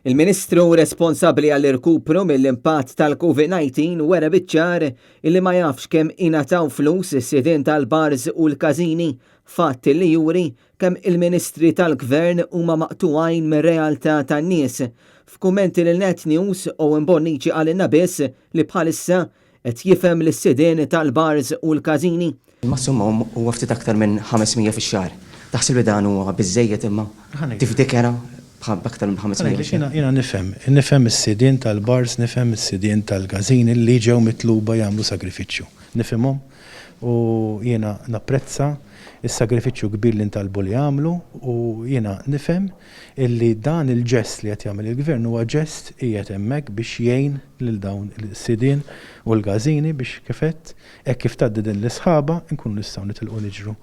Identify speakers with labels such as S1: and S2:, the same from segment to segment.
S1: Il-Ministru responsabbli għall-irkupru mill-impatt tal-Covid-19 wera biċ-ċar illi ma jafx kemm ingħataw flus is-sidien tal-bars u l-każini, fatt li juri kemm il-Ministri tal-Gvern huma maqtugħin mir-realtà tan-nies. F'kummenti lil Net News, Owen Bonnici qalilna biss li bħalissa qed jifhem lis-sidien tal-bars u l-każini.
S2: Il-massimu huwa ftit aktar minn 500 fix-xahar. Taħseb li dan huwa biżżejjed imma tifdikera b'aktar minn 500 fix-xahar?
S3: Jiena nifhem, nifhem is-sidien tal-bars, nifhem is-sidien tal-każini li ġew mitluba jagħmlu sagrifiċċju. Nifhimhom u jiena napprezza s-sagrifiċċju kbir li ntalbu li jagħmlu u jiena nifhem illi dan il-ġest li qed jagħmel il-Gvern huwa ġest qiegħed hemmhekk biex jgħin lil dawn is-sidien u l-każini biex kif għedt, hekk kif tgħaddi din l-isħaba nkunu nistgħu nitilqu niġru.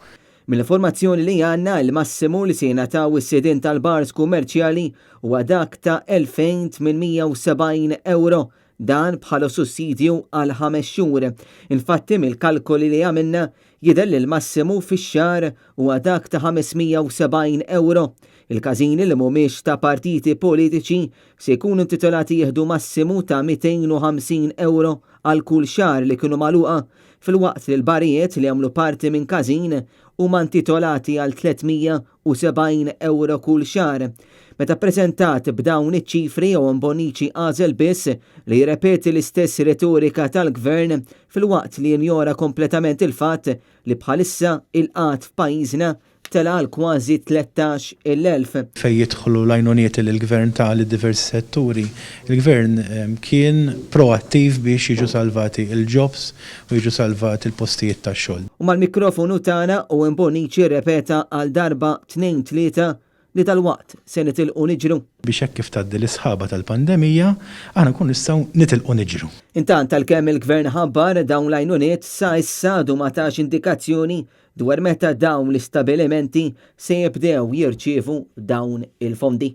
S1: Mill-informazzjoni li għandna, il-massimu li se jingħataw is-sidien tal-bars kummerċjali huwa dak ta' 2,870 ewro Dan bħala sussidju għal ħames xhur. Infatti mill-kalkoli li għamilna jidher li l-massimu fix-xahar huwa dak ta' 570 ewro. Il-każini li mhumiex ta' partiti politiċi se jkunu intitolati jieħdu massimu ta' 250 ewro għal kull xahar li kienu magħluqa, filwaqt li l-barijiet li jagħmlu parti minn każin huma intitolati għal 370 ewro kull xahar. Meta ppreżentat b'dawn iċ-ċifri, Owen Bonnici għażel biss li jirrepeti l-istess retorika tal-Gvern filwaqt li jinjora kompletament il-fatt li bħalissa il-qgħad f'pajjiżna tela' għal kważi 13,000.
S3: Fejn jidħlu l-għajnuniet li l-Gvern ta lid-diversi setturi, il-Gvern kien proattiv biex jiġu salvati l-jobs u jiġu salvati l-postijiet tax-xogħol.
S1: U mal-mikrofonu tagħna, Owen Bonnici rrepeta għal darba, tnejn, tlieta, li dalwaqt se nitilqu niġru.
S3: Biex hekk kif tgħaddi l-isħaba tal-pandemija, aħna nkunu nistgħu nitilqu niġru.
S1: Intant, għalkemm il-Gvern ħabbar dawn l-għajnuniet, sa issa għadu ma tax indikazzjoni dwar meta dawn l-istabilimenti se jibdew jirċievu dawn il-fondi.